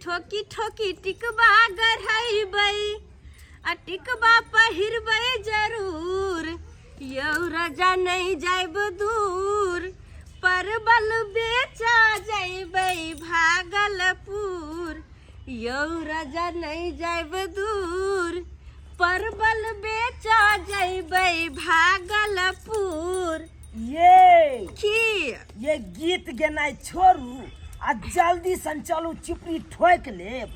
ठोकी ठोकी टिकबा गढ़ैबै आ टिकबा पहिरबै जरूर यौ राजा नहि जायब दूर परवल बेचा जयबै भागलपुर यौ राजा नहि जायब दूर परवल बेचा जयबै भागलपुर। ये की ये गीत गेनाइ छोड़ू आ जल्दी सन चलू चिपरी ठोकि लेब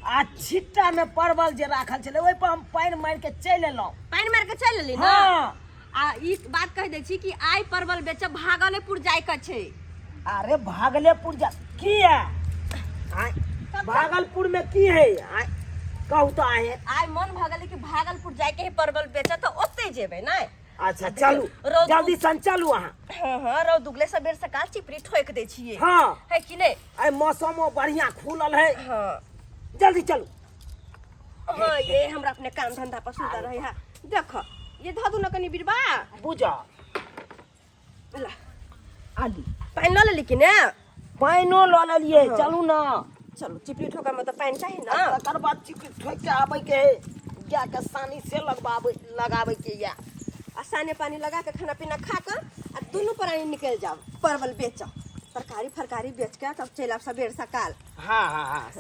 आ छिट्टा में परवल जे राखल छलै ओहि पर हम पानि मारि के चलि एलहुँ। पानि मारि के चलि एली ना? हाँ। आ ई बात कहि दै छी कि आइ परवल बेचब भागलेपुर जाय के छै। अरे भागलेपुर जा किया? आइ भागलपुर में की है? आइ कहू तो आए। आइ मन भऽ गेलै कि भागलपुर जाय के है परवल बेचऽ, तऽ ओतै जेबै नै? अच्छा चलू, रौद जल्दी सन चलू अहाँ। हाँ हाँ, रौद उगले सबेर सकाल चिपरी ठोक दै छियै। हाँ। है कि नहीं? आइ मौसमो बढ़िया खुलल है। हाँ। जल्दी चलू। हाँ, ये हमरा अपने काम धंधा पर सुंदर रहे है। देखो ये धऽ दू न कनी बिरबा। बुझा। ला। आली। पानि लऽ लेली कि ने? पानिओ लऽ लेलियै। हाँ। चलू ना। चलू, चिपरी ठोका में तऽ पानि चाही ना। तकर बाद चिपरी ठोकि के आबै के है, गाय के सानी से लगबाबै लगाबै के या। आ साने पानी लगा के खाना पीना खा के आ दुनू प्राणी निकलि जाओ परवल बेच, तरकारी फरकारी बेच के तब चलि आब सबेर सकाल। हाँ हाँ हाँ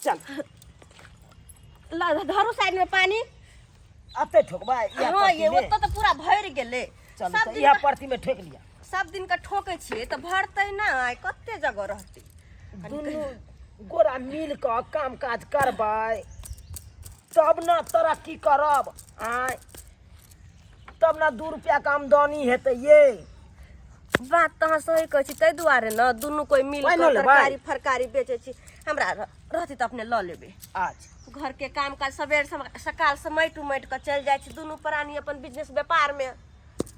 चल। ल धरू साइड में पानी। अते ठोकबा इएह हाँ, ये परती में? ओतऽ तऽ पूरा भरि गेलै। चलू सब तऽ दिन इएह का- परती में ठोकि लिअ। सब दिन का ठोकै छियै तऽ भरतै नहि, कते जगह रहतै। दुनू गोरा मिल कऽ काम काज करबै तब ने तरक्की करब। आँय तब ने 2 रुपया के आमदनी हेतै। ये बात तऽ अहाँ सही कहै छी, ताहि दुआरे ने दुनू कोइ मिल पानि कऽ लऽ लेबै? तरकारी फरकारी बेचै छी। हमरा रहतै तऽ अपने लऽ लेबै। अच्छा। घर के काम काज सबेर सकाल से माटि उमाटि कऽ चलि जाइ छी दुनू प्राणी अपन बिजनेस व्यापार में।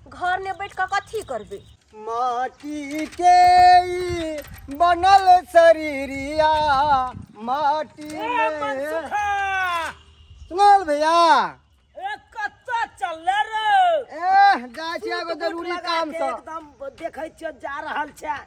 घर में बैठ कऽ कथी करबै? माटी के ई बनल शरीरिया माटी ए, में। मनसुखा! सुनल भैया? ए, कतऽ चलले रे? ए, जाइ छी एगो सूट बूट जरूरी लगा काम के से। एकदम देखै छियै जा रहल छै,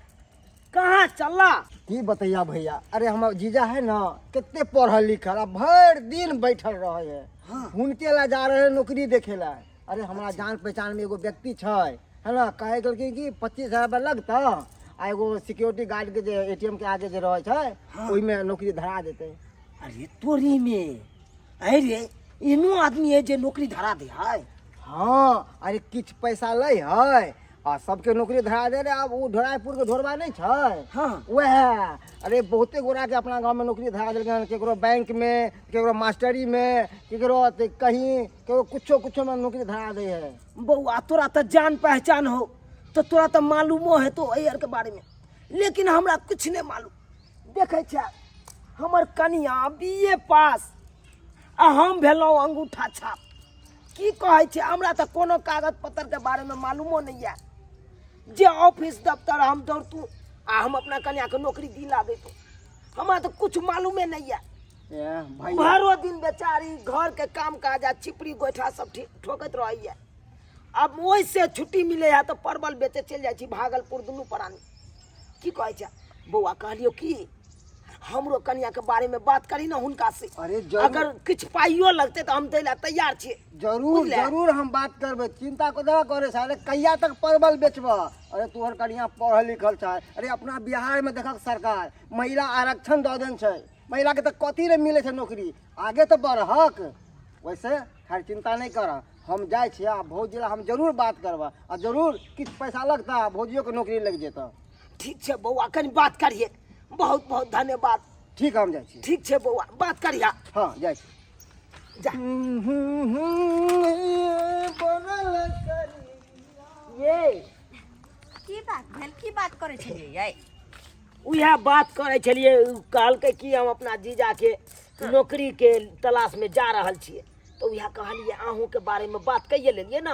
कहाँ चलला? की बतैया भैया, अरे हमर जीजा है ना, कते पढ़ल लिखल आ भरि दिन बैठल रहे है। हाँ। हुनके ला जा रहे नौकरी देखे ला। अरे हमरा जान पहचान में एगो व्यक्ति छै है ना, कहे गेलखिन कि 25,000 रुपया लगतऽ आ एगो सिक्योरिटी गार्ड के जे एटीएम के आगे जे रहे छै हाँ। ओहिमे नौकरी धरा देतै। अरे तोरी में अरे एहनो आदमी है जे नौकरी धरा दे है? हाँ, अरे किछु पैसा लै है आ सबके नौकरी धरा दे रे। आब ओ ढोरायपुर के ढोरबा नहीं छै? हाँ। वएह। अरे बहुते गोरा के अपना गाँव में नौकरी धरा देलकै हन, केकरो बैंक में, केकरो मास्टरी में, केकरो अथी कहीं, केकरो कुछो कुछो में नौकरी धरा दे है। बौआ तोरा तऽ जान पहचान हो तऽ तोरा तऽ मालूमो हेतो एहि आरके बारे में, लेकिन हमरा किछु नहि मालूम। देखै छै हमर कनिया बी ए पास आ हम भेलहुँ अंगूठा छाप। की कहै छै, हमरा तऽ कोनो कागज पत्तरके बारेमे मालूमो नहि यऽ। जे ऑफिस दफ्तर हम दौड़तू आ हम अपना कनियाके नौकरी दिला दैतूँ, हमरा तऽ किछु मालूमे नहि यऽ। ए, भैया। भरो दिन बेचारी घरके काम काज आ छिपरी गोइठा सब ठोकैत रहैए। आब ओहिसँ छुट्टी मिलै है तऽ परवल बेचे चलि जाइ छी भागलपुर दुनू प्राणी। की कहै छै बौआ, कहलियौ कि हमरो कनिया के बारे में बात करी ना हुनका से। अरे जरूर। अगर किछु पाइयो लगतै तऽ हम दै लए तैयार छियै। जरूर। बुझले? जरूर हम बात करबै, चिंता कोना करे छै। अरे कहिया तक परवल बेचबह? अरे तोहर कनिया पढ़ल लिखल छै। अरे अपना बिहार में देखक सरकार महिला आरक्षण दऽ देने छै, महिला के तऽ कथी रे मिलै छै नौकरी, आगे तऽ बढ़हक। वैसे खैर चिंता नहीं कर, हम जाइ छियै आ भौजी ला हम जरूर बात करबह आ जरूर किछु पैसा लगता आ भौजियोके नौकरी लागि जेतह। ठीक छै बौआ, कनि बात करिहे। बहुत बहुत धन्यवाद। ठीक, हम जाइ छी। ठीक छै बौआ, बात करिहा। हाँ जाइ छी। जा। ये की बात भेल, की बात करै छलियै यै? उएह बात करै छलियै, उ कहलकै कि हम अपना जीजाके नौकरीके तलाशमे जा रहल छियै, तऽ उएह कहलियै अहूँके बारेमे बात कैये लेलियै ने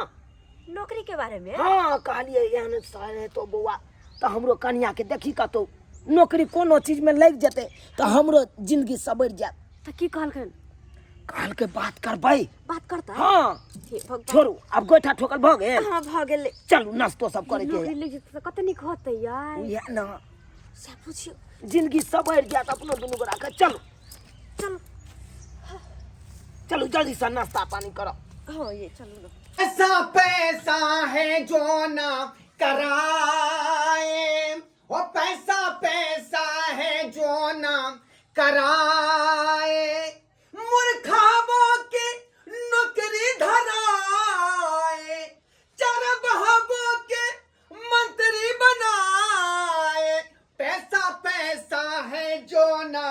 नौकरी के बारे में। हाँ, कहलियै एहन सर हेतौ बौआ तऽ हमरो कनियाके देखी कतौ नौकरी कोनो चीजमे लागि जेतै तऽ हमरो जिंदगी सवरि जायत। तऽ की कहलखिन? कहलकै बात करबै। बात करता? हाँ। हे भगवान। छोड़ू, आब गोइठा ठोकल भऽ गेल? हाँ भऽ गेलै। चलू नाश्तो सब करैके नौकरी लागि जेतै तऽ कते नीक होतै यार। उएह ने से बुझियौ। जिंदगी सवरि जायत अपनो दुनू गोरा के। चलू चलू चलू, जल्दी से नाश्ता पानी करब। हाँ ये चलू ना। पैसा पैसा है जो ना कराए, वो पैसा पैसा है जो ना कराए, मूर्खाबो के नौकरी धराए, चरबहबो के मंत्री बनाए, पैसा पैसा है जो ना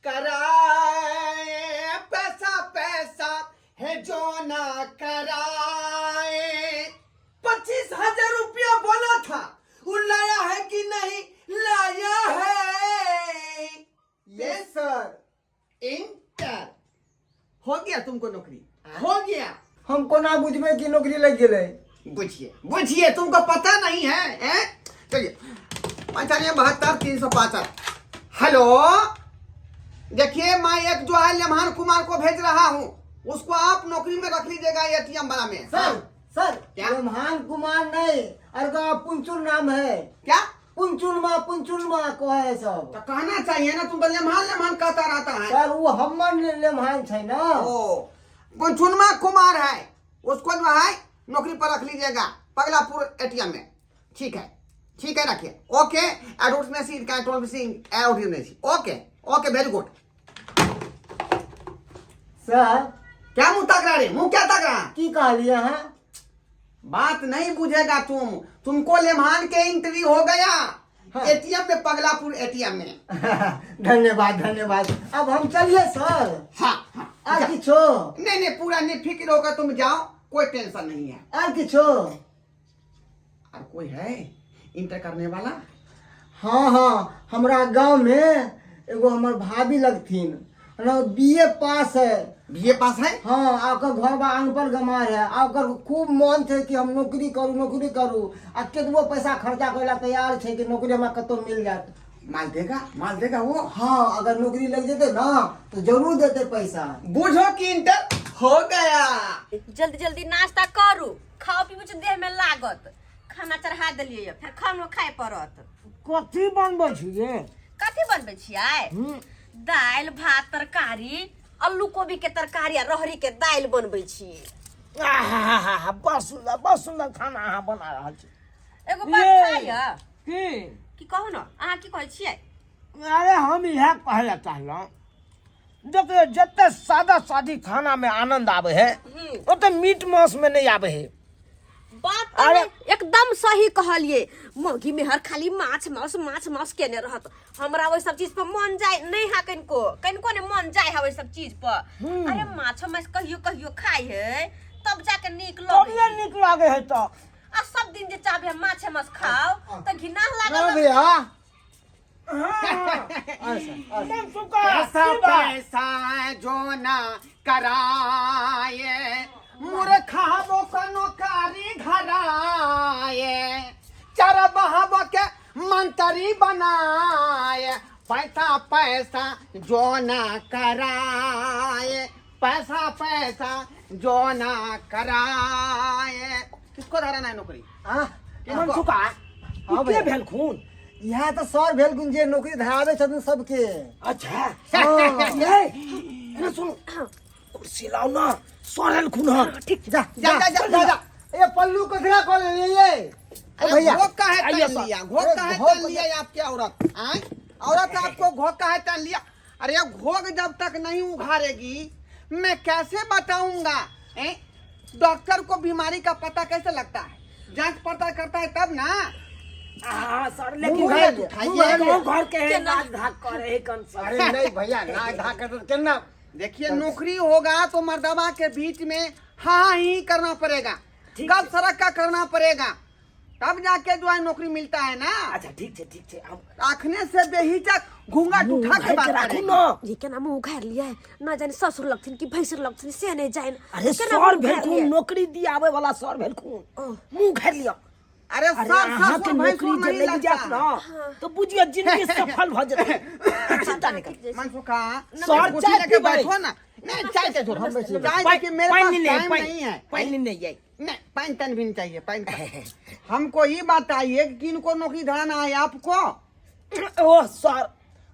कराए, पैसा पैसा है जो ना कराए। 25,000 रुपया बोला था, वो लाया है कि नहीं लाया है? Yes sir. इंटर हो गया तुमको, नौकरी हो गया। हम कोना बुझबै कि नौकरी लागि गेलै? बुझिए बुझिए, तुमको पता नहीं है, हैं? चलिए 95 72 365। हेलो, देखिए मैं एक जो है लेमहान कुमार को भेज रहा हूँ, उसको आप नौकरी में रख लीजिएगा एटीएम वाला में। सर सर, क्या? ब्रह्मान कुमार नहीं, अरे पुंचुल नाम है। क्या? पुंचुलमा, पुंचुलमा को है सब। तो कहना चाहिए ना, तुम तो लेमहान लेमहान कहता रहता है। सर वो हमर लेमहान छै ना। ओ पुंचुनमा कुमार है, उसको जो है नौकरी पर रख लीजिएगा पगलापुर एटीएम में। ठीक है ठीक है, रखिए। Okay okay okay, very good. Sir. क्या मुंह तक रहा रे, मुंह क्या तक रहा? की कहलिए अहाँ? बात नहीं बुझेगा तुम, तुमको लेमहान के एंट्री हो गया। हाँ। एटीएम में, पगलापुर एटीएम में। धन्यवाद धन्यवाद, अब हम चलिए सर? हाँ हाँ। आर जा। किछो? नहीं नहीं, पूरा निफिक्र होकर तुम जाओ, कोई टेंशन नहीं है। आर किछो? और कोई है इंटर करने वाला? हाँ हाँ, हमरा गांव में एगो हमर भाभी लगथिन न, बीए पास है। बीए पास है? हाँ, आ ओकर घर बा अनपढ़ गमार है, आ ओकर खूब मन छै कि हम नौकरी करू नौकरी करू, आ केतबो पैसा खर्चा करे ला तैयार छै कि नौकरी हमरा कतौ मिल जात। माल देगा, माल देगा वो? हाँ, अगर नौकरी लग जेतै ना तो जरूर देते पैसा। बुझो कि इंटर हो गया। जल्दी जल्दी नाश्ता करू, खाओ पीबू छै देह में लागत। खाना चढ़ा देलियै, फेर खानो खाय पड़त। कथी बनबै छियै? कथी बनबै छियै? दालि भात तरकारी, आलू कोबी के तरकारी आ रहरी के दालि बनबै छी। आहाहाहा, बड़ सुंदर, बड़ सुंदर खाना अहाँ बना रहल छी। एगो बात ये। खाइय। की? की कहू ने, अहाँ की कहै छियै? अरे हम इएह कहै लए चाहलहुँ, देखियौ जते सादा सादी खाना में आनंद आबै है ओते मीट मांस में नहीं आबै है। बात तऽ अरे- नहि, एकदम सही कहलिए। मौगी मेहर खाली माछ मांस माछ मांस केने रहत, हमरा ओहि सब चीज पर मन जाय नहीं हा, कनिको कनिको ने मन जाय है ओहि सब चीज पर। अरे माछो मांस कहियो कहियो खाय है तब जाके नीक लगे। तबिए नीक लागे है तऽ। आ सब दिन जे चाहबे हम माछे मांस खाओ तऽ घिना ना लागल। भैया। हाँ, अच्छा। मन सुका, पैसा की बात? पैसा जो ना कराए, मूर्खा वो को नौकरी धराए, चरबहबो के मंत्री बनाए, पैसा पैसा जो ना कराए, पैसा पैसा जो ना कराए। किसको धराना है नौकरी? आ मन सुका, हाँ ई के भैया। भेल खून? इएह तऽ सर भेलखुन जे नौकरी धराबै छथिन सबके। अच्छा। हाँ। ये एना सुनू, कुर्सी लाउ ना, सर एलखुन हन। ठीक। जा। जा जा जा जा, जा। ए पल्लू ककरा कऽ लेलियै ये? ए अरे भैया। घोक का है आइए तन सर। लिया, घोक अरे का है घोक तन लिया आपके औरत आए, औरत आपको घोक का है तन लिया। अरे घोक जब तक नहीं उघारेगी मैं कैसे बताऊंगा? हैं? डॉक्टर को बीमारी का पता कैसे लगता है? जांच पड़ताल करता है तब ना। हाँ सर, मुँह लेकिन उघारि लिअ, उठाइए। मुँह उघारि लिअ। गाँव घर के है, केना? नाच धाक करे है कन सर। अरे नहीं भैया, नाच धाक करतै तऽ केना? देखिए नौकरी होगा तो मर्दबा के बीच में हाँ ही करना पड़ेगा, ठीक गप सड़क का करना पड़ेगा, तब जाके जो है नौकरी मिलता है ना। अच्छा ठीक छै, ठीक छै, हम आखने से बेहिचक घूंघट मुँह उठा के उघारि के बात राखू करेगी। ना। ये केना मुँह उघारि लियै, न जाने ससुर लगथिन कि भैंसुर लगथिन से नहि जानि। अरे केना सर मुँह उघारि भेलखुन, लियै? नौकरी दियाबै वाला सर भेलखुन। ओ। मुँह उघारि लिअ। अरे अरे सर अहाँके ससुर नौकरी भैंसुर जे नहीं लागि लगता जायत ना तो बुझियौ जिंदगी सफल भऽ जेतै, चिंता नहि करू। मनसुखा सर, कुर्सी चाय लेके पीबै। बैठो ना। नहीं चाय चाय छोड़ो, हम बैठिए। चाय देखिए मेरे पास पानि नहीं, टाइम पानि नहीं है। पानि नहीं है। नहीं पानी तन भी नहीं चाहिए, पानी हमको ये बताइए कि किनको नौकरी धराना है आपको? ओ सर,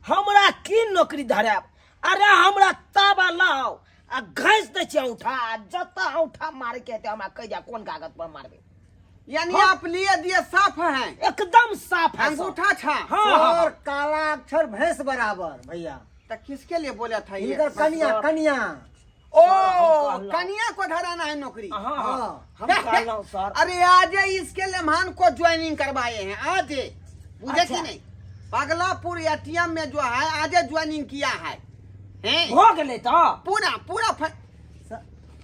हमरा की नौकरी धरायब? अरे हमरा ताबा लाओ आ घैस दै छियै औंठा, आ जतऽ औंठा मारे के हेतै हमरा कहि दिया कोन कागज पर मारबै। यानी आप लिए दिए साफ हैं? एकदम साफ है सर। अंगूठा छा। हाँ हाँ। सर, काला अक्षर भैंस बराबर भैया। तो किसके लिए बोला था ये? हिनकर कनिया, कनिया। ओ, हम कहलहुँ। कनिया को धराना है नौकरी? हाँ हाँ। हाँ। हम कहलहुँ सर। अरे आज इसके लेमान को ज्वाइनिंग करवाए हैं आज, बुझे अच्छा। कि नहीं? पगलापुर एटीएम में जो है आज ज्वाइनिंग किया है, हैं? हो गेलै तऽ। पूरा पूरा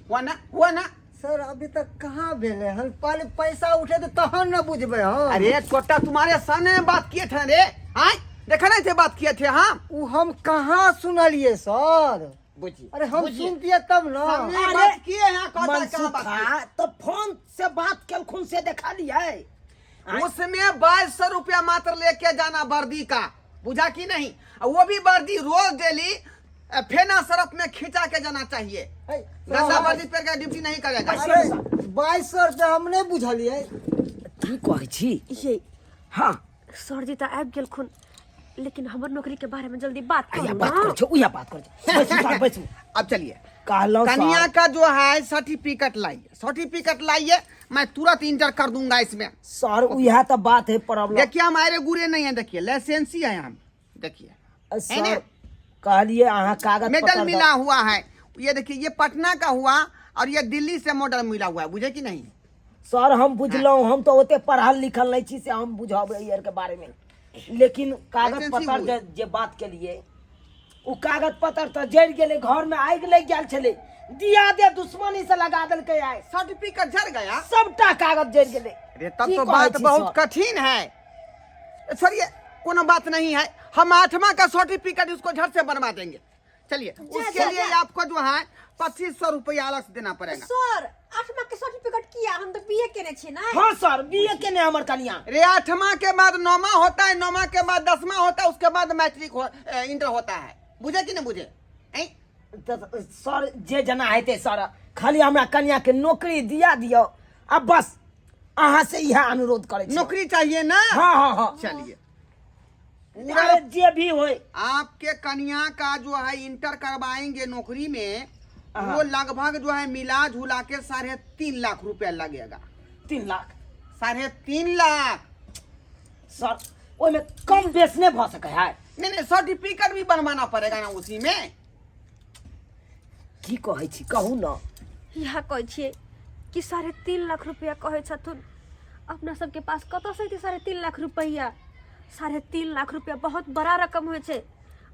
हुआ ना, हुआ ना? सर, अभी तक कहाँ भेलै हन? पहले पैसा उठे तऽ तहन न बुझबै हम। अरे छोटा, तुम्हारे सामने में बात किए थे रे, आय देखा नहीं थे, बात किए थे हम। उ हम कहाँ सुनलिए सर? बुझिए। अरे हम बुझिए। सुनतिए तब न। सामने अरे, बात किए हैं, कहता है कहाँ बात किए? मनसुखा तो फोन से बात केलखुन से देखा लियै। उसमें 2200 रुपया मात्र लेके जाना वर्दी का, बुझा कि नहीं? और वो भी वर्दी रोज डेली फेना सरफ में खींचा के जाना चाहिए। है, गंदा वर्दी पहन के ड्यूटी नहीं करेगा। अरे 2200 रुपया हम नहि बुझलिए। की कहै छी? ये। हाँ। सर जी तऽ आबि गेलखुन, लेकिन हमर नौकरी के बारे में जल्दी बात आया करू बात ना। करै छै, उएह बात करै छै। बैसू सर, बैसू। अब चलिए। कहलहुँ कन्या सर। का जो है सर्टिफिकेट लाइए, सर्टिफिकेट लाइए, मैं तुरंत इंटर कर दूंगा इसमें। सर, उएह तऽ बात है प्रॉब्लम। देखिए, हमारे गुरे नहीं है, देखिए लाइसेंसी है हम, देखिए है सर, ना? कहलिए अहाँ कागज मेडल पत्र मिला हुआ है। ये देखिए, ये पटना का हुआ और ये दिल्ली से मॉडल मिला हुआ है, बुझे कि नहीं? सर, हम बुझलहुँ, हम तऽ ओते पढ़ल लिखल नहि छी से हम बुझब एहि आरके बारेमे, लेकिन कागज लाइसेंसी पत्र हुए। जे जे बात केलिए ओ कागज पत्र तऽ जरि गेलै, घरमे आगि लागि गेल छलै, दिया दे दुश्मनी से लगा देलकै आइ। सर्टिफिकेट जर गया? सबटा कागज जरि गेलै। अरे तब की तो कहै बात छी बहुत सर? कठिन है। छोड़िए, कोनो बात नहीं है, हम आठवां का सर्टिफिकेट उसको झट से बनवा देंगे। चलिए, उसके जा, लिए जा। आपको जो है 2500 रुपया अलग से देना पड़ेगा। सर, आठमा के सर्टिफिकेट किया? हम तऽ बीए केने छी ना। हाँ सर, बीए केने हमर कनिया। अरे आठवां के बाद नौवा होता है, नौवा के बाद 10वां होता है, उसके बाद मैट्रिक हो, इंटर होता है, बुझे कि नहीं बुझे? ऐं? तऽ सर, जे जेना हेतै सर, खाली हमरा कनिया के नौकरी दिया दियौ आ बस, अहाँ से इएह अनुरोध करै छी। नौकरी चाहिए ना? हाँ हाँ हाँ। चलिए, पूरा अरे जे भी होय। आपके कन्या का जो है इंटर करवाएंगे नौकरी में, हाँ। वो लगभग जो है मिला जुला के 3.5 लाख रुपया लगेगा। 3 लाख? 3.5 लाख। सर, ओहिमे कम बेस नहि भऽ सकै है? नहीं नहीं, सर्टिफिकेट भी बनवाना पड़ेगा ना उसी में। की कहै छी, कहू न। इएह कहै छियै कि 3.5 लाख रुपया कहै छथुन, अपना सबके पास कतऽसँ एतै 3.5 लाख रुपैआ? 3.5 लाख रुपया बहुत बड़ा रकम होइ छै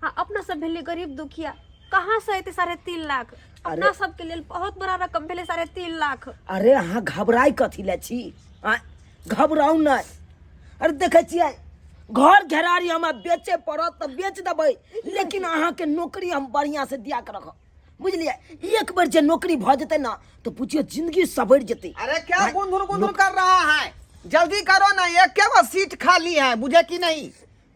आ अपना सब भेलियै गरीब दुखिया, कहाँसँ एतै 3.5 लाख अपना सबके लेल? बहुत बड़ा रकम भेलै 3.5 लाख। अरे अहाँ घबराइ कथी लए छी? आँय, घबराउ नहि। अरे देखै छियै, घर घेरारी हमरा बेचे पड़त तऽ बेच देबै, लेकिन अहाँके नौकरी हम बढ़िआँ से दिया के रखब, बुझलियै? एक बेर जे नौकरी भऽ जेतै ने तऽ बुझियौ जिंदगी सवरि जेतै। अरे क्या गुंधुर गुंधुर कर रहा है? जल्दी करो ना, एक के वो सीट खाली है, बुझे कि नहीं?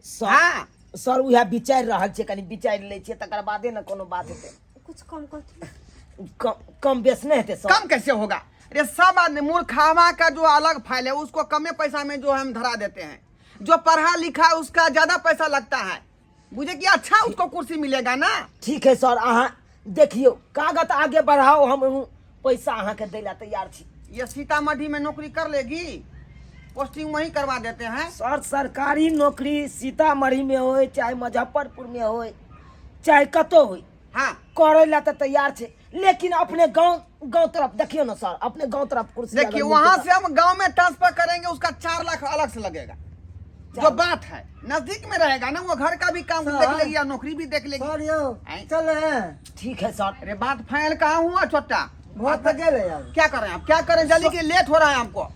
सर, हाँ। सर, उएह विचारि रहल छियै, कनि विचारि लै छियै, तकर बादे ने कोनो बात हेतै। कुछ कम करथिन। कम कम बेस नहि हेतै सर? कम कैसे होगा? अरे सब आदमी मूर्खावा का जो अलग फाइल है, उसको कमे पैसा में जो हम धरा देते हैं, जो पढ़ा लिखा है उसका ज्यादा पैसा लगता है, बुझे कि? अच्छा उसको कुर्सी मिलेगा ना। ठीक है सर, अहाँ देखियौ, कागज आगे बढ़ाओ, हम पैसा अहाँके दै लए तैयार छी। ये सीतामढ़ी में नौकरी कर लेगी? पोस्टिंग वहीं करवा देते हैं। सर, सरकारी नौकरी सीतामढ़ी में होय, चाहे मुजफ्फरपुर में होय, चाहे कतौ होय, करै लए तऽ तैयार छै, लेकिन अपने गाँव गाँव तरफ देखियौ ने सर, अपने गाँव तरफ कुर्सी देखिए, अगर वहां मिलतै। से हम गांव में ट्रांसफर करेंगे, उसका 4 लाख अलग से लगेगा। जो बात है, नजदीक में रहेगा ना वो, घर का भी काम सर। देख लेगी और नौकरी भी देख लेगी। सर यौ। आँय? चल हैं। तऽ ठीक है सर। अरे बात फाइनल कहाँ हुआ छोटा? बहुत तऽ गेलै आब। क्या करें आप, क्या करें? जल्दी के, लेट हो रहा है हमको।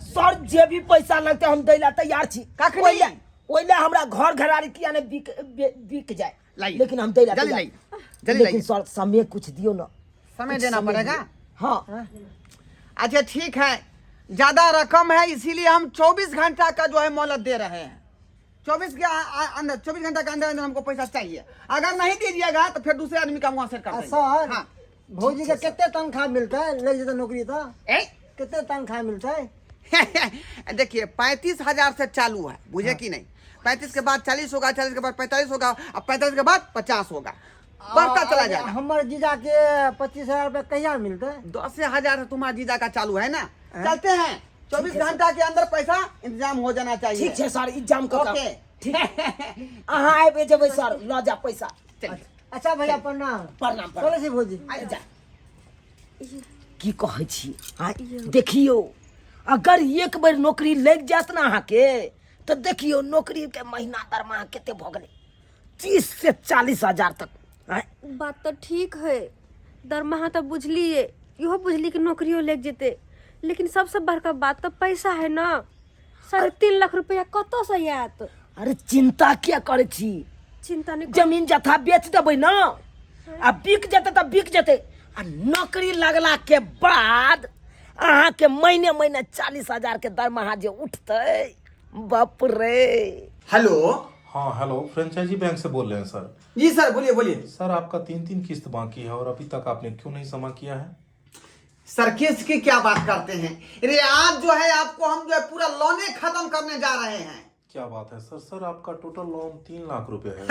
सर, जे भी पैसा लगतै हम दै लए तैयार छी। कखनी? ओहि लए हमरा घर घरारी किया ने बिक जाए, लाइए। लेकिन हम दै लए जल्दी तैयार। लाइए, जल्दी लेकिन लाइए। सर, समय कुछ दियौ न। समय कुछ देना समय पड़ेगा। दियौ। हाँ। अच्छा ठीक है, ज्यादा रकम है इसीलिए हम 24 घंटा का जो है मोहलत दे रहे हैं। 24 के अंदर, 24 घंटा के अंदर अंदर हमको पैसा चाहिए। अगर नहीं दीजिएगा तो फिर दूसरे आदमी का वहां से कर आ देंगे। सर, हाँ। भौजी के कते तनख्वाह मिलतै? लागि जेतै नौकरी तऽ? ए? कते तनख्वाह मिलतै? देखिए, 35,000 से चालू है, बुझे कि नहीं? 35 के बाद 40 होगा, 40 के बाद 45 होगा, और 45 के बाद 50 होगा, बढ़ता चला जाएगा। हमर जीजा के 25,000 रुपया कहिया मिलते? 10,000 से तुम्हारा जीजा का चालू है ना। चलते हैं, 24 घंटा के अंदर पैसा इंतजाम हो जाना चाहिए। ठीक छै सर, इंतजाम कऽ ओके। ठीक, अहाँ आबि जेबै सर, लऽ जा पैसा। चलिए। अच्छा भैया प्रणाम। प्रणाम प्रणाम। चलै छी भौजी। जा। की कहै छी आँय? देखियौ, अगर एक बेर नौकरी लागि जायत ने अहाँके, तऽ देखियौ नौकरी के महीना दरमाहा कते भऽ गेलै, 30 से 40 हजार तक आँय? बात तऽ ठीक है, दरमाहा तऽ बुझलिए, इहो बुझली कि नौकरियो लागि जेतै, लेकिन सबसँ बड़का बात तऽ पैसा है ना। 3.5 लाख रुपया कतऽसँ आयत? अरे चिंता किया करै छी? चिंता नहि। जमीन जथा बेच देबै ने, आ बिक जेतै तऽ बिक जेतै, आ नौकरी लगला के बाद अहाँके महीने महीने 40 हजार के दरमाहा जे उठतै, बाप रे। हेलो। हाँ हेलो, फ्रेंचाइजी बैंक से बोल रहे हैं सर। जी सर, बोलिए बोलिए। सर, आपका तीन तीन किस्त बाकी है और अभी तक आपने क्यों नहीं जमा किया है? सर, किस्त की क्या बात करते हैं? अरे आज जो है आपको हम जो है पूरा लोने खत्म करने जा रहे हैं। क्या बात है सर! सर, आपका टोटल लोन 3 लाख रुपए है।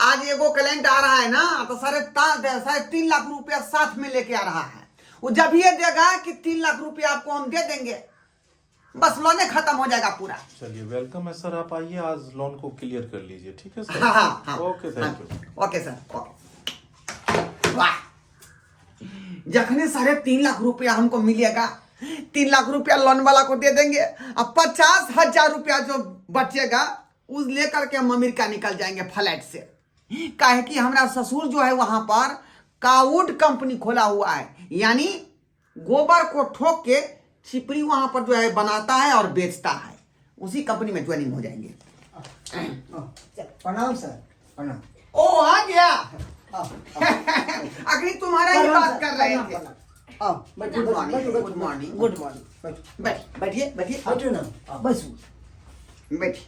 आज एगो क्लाइंट आ रहा है ना, तो 3.5 लाख रुपया साथ में लेके आ रहा है। वो जब ये देगा कि 3 लाख रुपया आपको हम दे देंगे, बस लोने खत्म हो जाएगा पूरा। चलिए, welcome है सर, आप आइए, आज लोन को क्लियर कर लीजिए, ठीक है सर? हाँ। Okay, thank you. Okay sir, okay. वाह, जखने 3.5 लाख रुपया हमको मिलेगा, 3 लाख रुपया लोन वाला को दे देंगे और 50,000 रुपया जो बचेगा, उस लेकर के हम अमेरिका निकल जाएंगे फ्लाइट से। काहे कि हमारा ससुर जो है वहां पर काउड कंपनी खोला हुआ है, यानी गोबर को ठोक के छिपरी वहां पर जो है बनाता है और बेचता है। उसी कंपनी में ज्वाइनिंग हो जाएंगे। प्रणाम सर, प्रणाम। ओ, आ गया। अखनी तुम्हारा ही बात कर रहे थे। आओ बैठू। Good morning. बैठू। Good morning. Good morning. बैठू। बैठ, बैठिए बैठिए। बैठू ना, आओ। बैसू। बैठिए।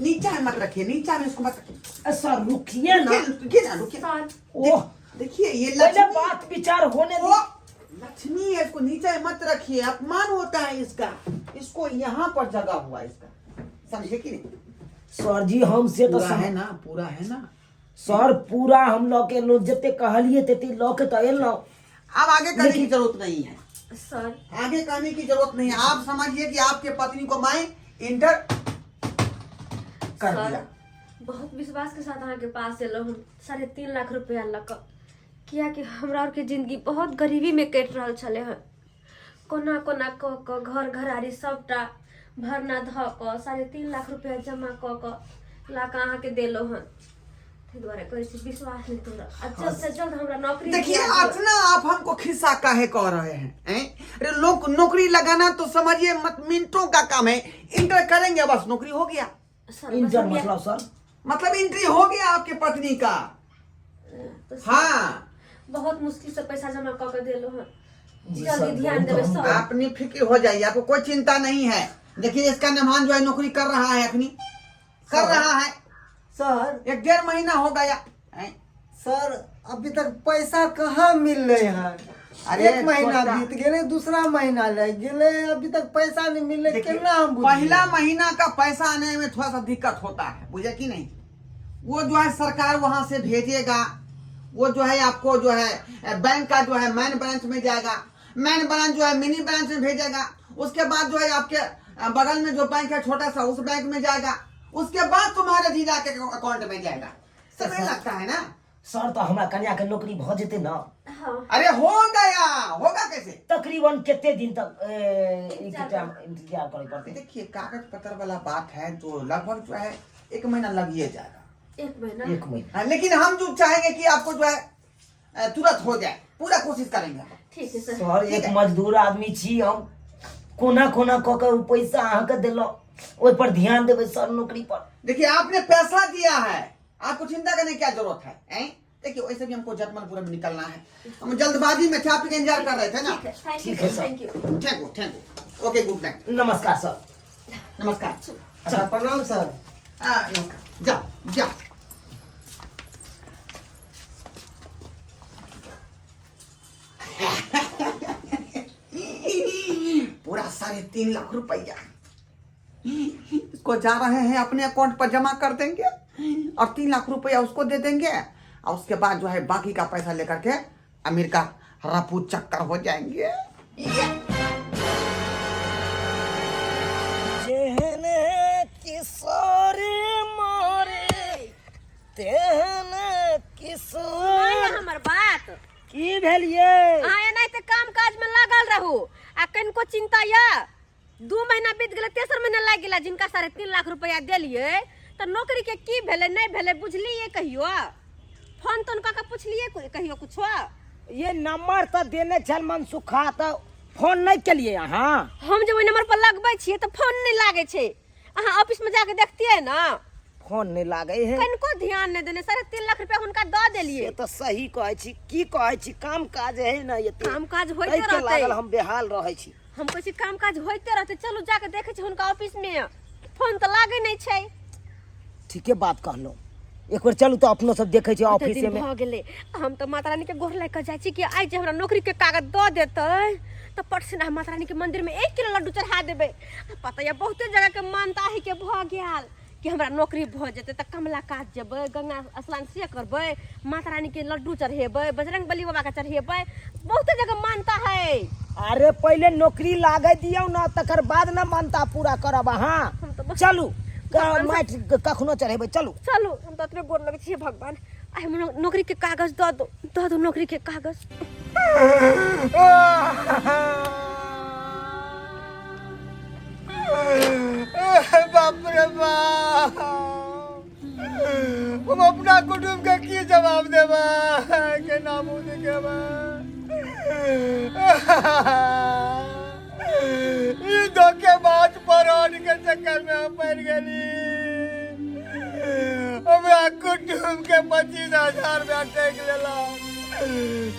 नीचा में मत रखिए, नीचा में इसको मत रखिए। ए, सर, रुकिए ना। रुकिए, रुकिए ना, रुकिए। सर। ओह। देखिए ये पहले लक्ष्मी बात विचार होने ओ, दी। लक्ष्मी है, इसको नीचे में मत रखिए, अपमान होता है इसका। इसको यहाँ पर जगह हुआ इसका, समझे कि नहीं? सर जी, हम से तो पूरा है ना? पूरा है ना? सर, पूरा हम लऽ के एलहुँ, जते कहलिए तते लऽ के तऽ एलहुँ। अब आगे करने की जरूरत नहीं है। सर। आगे कहने की जरूरत नहीं है। आप समझिए कि आपके पत्नी को मैं इंटर कर सर, दिया। बहुत विश्वास के साथ अहाँके पास एलहुँ हम 3.5 लाख रुपया लऽ कऽ, कियाकि हमरा आरके जिंदगी बहुत गरीबीमे कटि रहल छलै हन। कोना कोना कऽ कऽ घर घरारी सभटा भरना धऽ कऽ 3.5 लाख रुपया जमा कऽ कऽ ला कऽ अहाँके देलहुँ हन। ताहि दुआरे कहै छी, विश्वास नहि तोड़ब आ जल्द से जल्द हमरा नौकरी देखिए, दिया दिअ। इतना आप हमको खिस्सा काहे कह रहे हैं, हैं? अरे लोग नौकरी लगाना तो समझिए मत मिनटों का काम है। इंटर करेंगे, बस नौकरी हो गया। सर, बस इंटर हम मतलब सर? मतलब एंट्री हो गया आपके पत्नी का। तो सर, हाँ। बहुत मुश्किल से पैसा जमा कऽ के देलहुँ हन। जी जल्दी सर, ध्यान बहुत देबै हम- सर। आप निफिक्र हो जाइए, आपको कोई चिंता नहीं है। देखिए, इसका मेहमान जो है नौकरी कर रहा है, अखनी कर रहा है। सर। एक डेढ़ महीना हो गया, हैं? सर, अभी तक पैसा कहाँ मिल रहे हैं? अरे एक महीना छोटा- बीत गेले, दूसरा महीना लग गेले, अभी तक पैसा नहीं मिले। देखिए, केना हम बुझिए? पहला महीना का पैसा आने में थोड़ा सा दिक्कत होता है, बुझे कि नहीं? वो जो है सरकार वहां से भेजेगा, वो जो है आपको जो है बैंक का जो है मेन ब्रांच में जाएगा, मेन ब्रांच जो है मिनी ब्रांच में भेजेगा, उसके बाद जो है आपके बगल में जो बैंक है छोटा सा, उस बैंक में जाएगा, उसके बाद तुम्हारे जीजा के अकाउंट में जाएगा। समय लगता है ना। सर, तऽ हमरा कन्या के नौकरी भऽ जेतै ने? हाँ। अरे हो गया, होगा कैसे? तकरीबन कते दिन तक ई के टाइम इंतजार करे पड़तै? देखिए, कागज पत्र वाला बात है तो लगभग जो है एक महीना लग ही जाएगा। एक महीना? एक महीना। हाँ, लेकिन हम जो चाहेंगे कि आपको जो है तुरंत हो जाए, पूरा कोशिश करेंगे हम। ठीक है सर। सर, ठीक एक है। मजदूर आदमी छी हम, कोना कोना कऽ के उ पैसा अहाँके देलहुँ, ओहि पर ध्यान देबै सर, नौकरी पर। देखिए, आपने पैसा दिया है, आपको चिंता करने की क्या जरूरत है, हैं? देखिए, वैसे भी हमको जटमलपुर में निकलना है, हम जल्दबाजी में थे, आप ही का इंतजार कर रहे थे ना। ठीक है, thank you. ठीक है, sir. Thank you. Thank you, thank you, okay, good night. नमस्कार सर। नमस्कार। अच्छा, प्रणाम सर। हाँ, नमस्कार, जा जा। पूरा 3.5 लाख रुपया इसको जा रहे हैं, अपने अकाउंट पर जमा कर देंगे और 3 लाख रुपया उसको दे देंगे और उसके बाद जो है बाकी का पैसा लेकर के अमेरिका रफू चक्कर हो जाएंगे। जेहने किशोरी मोरे तेहने किशोर। सुनाई हमर बात। की भेल ये? अहाँ एनाहिते काम काज में लागल रहू आ कनिको चिंता यऽ? 2 महीना बीत गेलै, तेसर महीना लागि गेला। जिनका 3.5 लाख रुपया देलियै तऽ नौकरी के की भेलै, नहि भेलै, बुझलियै कहियो? फोन तोन कऽ के पुछलियै कहियो कुछो? ये नंबर तऽ देने छल मनसुखा, तऽ फोन नहि केलियै अहाँ? हम जे ओहि नंबर पर लगबै छियै तऽ फोन नहि लागै छै। अहाँ ऑफिस में जाके देखतियै ने। फोन नहि लागै है। कनिको ध्यान नहि देने, 3.5 लाख रुपया हुनका दऽ देलियै। से तऽ सही कहै छी। की कहै छी, काम काज है ने एते। काम काज होइते ताहिके रहतै। लागल हम बेहाल रहै छी। हम कहै छी, काम काज होइते रहतै। चलू, जाके देखै छी हुनका ऑफिस में, फोन तऽ लागै नहि छै। ठीके बात कहलहुँ। एक बेर चलू तऽ अपनो सब देखै छी कते ऑफिस दिन में। भऽ गेलै। हम तऽ माता रानी के गोर लागि कऽ जाइ छी कि आइ जे हमरा नौकरी के कागज दऽ देतै तऽ परसना माता रानी के मंदिर में 1 किलो लड्डू चढ़ा देबै। आ पता यऽ, बहुते जगह के मानता है के भऽ गेल कि हमरा नौकरी भऽ जेतै तऽ कमला कात जेबै, गंगा स्नान से करबै, माता रानी के लड्डू चढ़ेबै, बजरंग बली बाबा के चढ़ेबै। बहुते जगह मानता है। अरे, पहिले नौकरी लागे दियौ ने, तकर बाद ने मानता पूरा करब अहाँ। हम तऽ बस चलू, माटि कखनो चढ़ेबै, चलू। चलू, हम तऽ एतबे गोर लगै छियै। भगवान, आइ हमरा नौकरी के कागज दऽ दो, दऽ दो नौकरी के कागज। बाप रे बाप, हम अपना कुटुम्ब के की जवाब देबै? के नाम देखेबै? ई धोखेबाज फरौन के चक्कर में हम पड़ गेली। हमरा कुटुम्ब के 25,000 रुपया ठकि लेलक,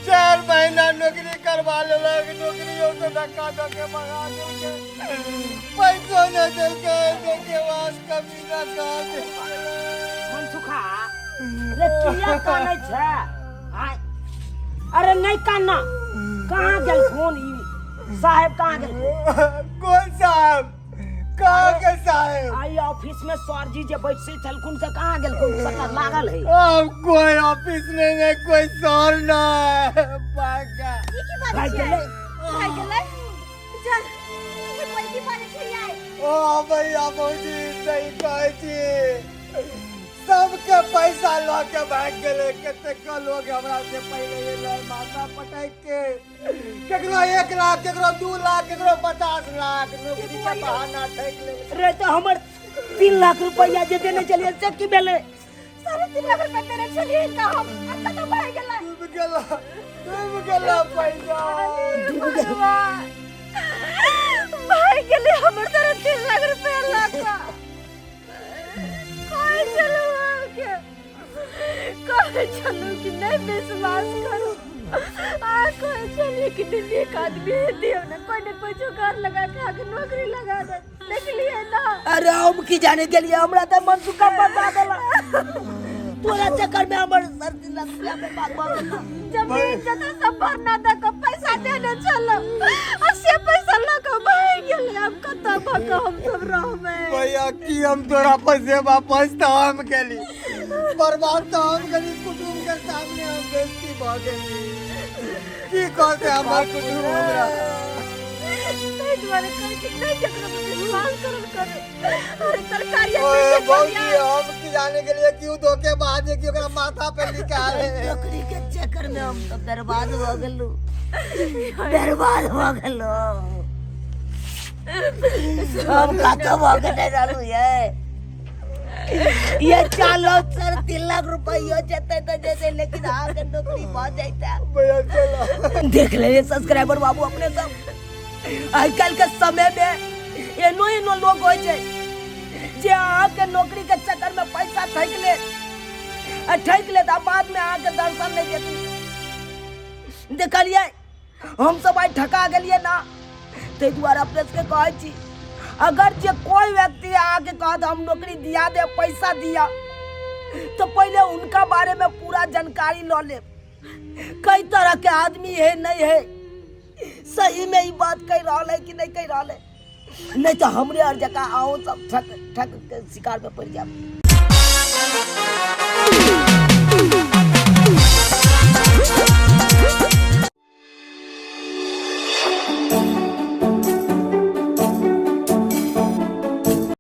4 महीना नौकरी करवा लेलक, नौकरियो से धक्का दऽ के भगा देलकै, पैसो नहि देलकै। धोखेबाज कमीना कहाँ से। मनसुखा रे, किया कानै छै? आय, अरे नहि काना। कहाँ गेल फोन? ई साहेब कहाँ गेल? कौन साहब? कहाँ के साहेब? आई ऑफिस में सर जी जे बैठसे छलखुन, से कहाँ गेलखुन? शटर लागल है। अब कोई ऑफिस नहीं है, कोई सर नहीं, पाका। ई की बात भागि छियै? गेलै। भागि गेलै? जा, ई कोई की बात छियै? ओ भैया, भौजी, सही कहै छी। सबके पैसा लऽ के भागि गेलै। कतेक लोग हमरा से पहिले एलै माथा पटक के। केकरो 1 लाख, केकरो 2 लाख, केकरो 50 लाख, नौकरी के बहाना ठकि ले। रे, तऽ हमर 3 लाख रुपया जे देने छलियै, से की भेलै? 3.5 लाख रुपया देने छलियै हिनका हम, आ कतऽ भागि गेलै? डूब गेला, डूब गेला पैसा। भगवान, भागि गेलै हमर 3.5 लाख रुपया लऽ कऽ। कहै छलहुँ अहाँके, कहै छलहुँ कि नहि विश्वास करू। अहाँ कहै छलियै कि नहि, नीक आदमी है, दियौ ने, कोइ ने कोइ जोगाड़ लगा के अहाँके नौकरी लगा दे। देखलियै ना? अरे, हम की जाने गेलियै? हमरा तऽ मनसुखा बता देला। तोरा चक्कर में हमर 3.5 लाख रुपया बर्बाद भऽ गेल। जमीन जथा सब भरना दऽ कऽ पैसा देने छलहुँ आ से पैसा लऽ कऽ भागि गेलै। आब कतऽ भऽ कऽ हम सब रहबै? भैया, की हम तोरा पैसे वापस तऽ हम गेली, बर्बाद तऽ हम गेली, कुटुम्ब के सामने हम बेइज्जती भऽ गेली। की कहते हमर कुटुम्ब हमरा? ताहि दुआरे कहै छी, नहि केकरो पर विश्वास करल करू। अरे, तरकारी ओए भौजी, हम की जाने के लिए कि उ धोखेबाज है कि ओकरा माथा पे निकाले। नौकरी के चक्कर में हम तो बर्बाद हो गेलू, बर्बाद हो गेलू। हम कतौ भऽ गेले रहलू। ये चलो सर, 3 लाख रुपया जेते तो जेते, लेकिन अहाँके नौकरी भऽ जैते। भैया, चलो। देख ले सब्सक्राइबर बाबू, अपने सब, आइ काल्हि के समय में एनो एनो लोग होइ छै जे अहाँके नौकरी के चक्कर में पैसा ठकि लेत आ ठकि लेत आ बाद में अहाँके दर्शन नहि देत। देखलियै, हम सब आइ ठका गेलियै ना। ताहि दुआरे अपने सबके कहै छी, अगर जे कोई व्यक्ति अहाँके कहत हम नौकरी दिया दे, पैसा दिया, तो पहले उनका बारे में पूरा जानकारी लऽ लेब। कई तरह के आदमी है, नहीं है। सही में ई बात कह रहल है कि नहीं कह रहल है। नहीं तो हमरे और जका आओ सब ठक ठक के शिकार में पड़ जाब।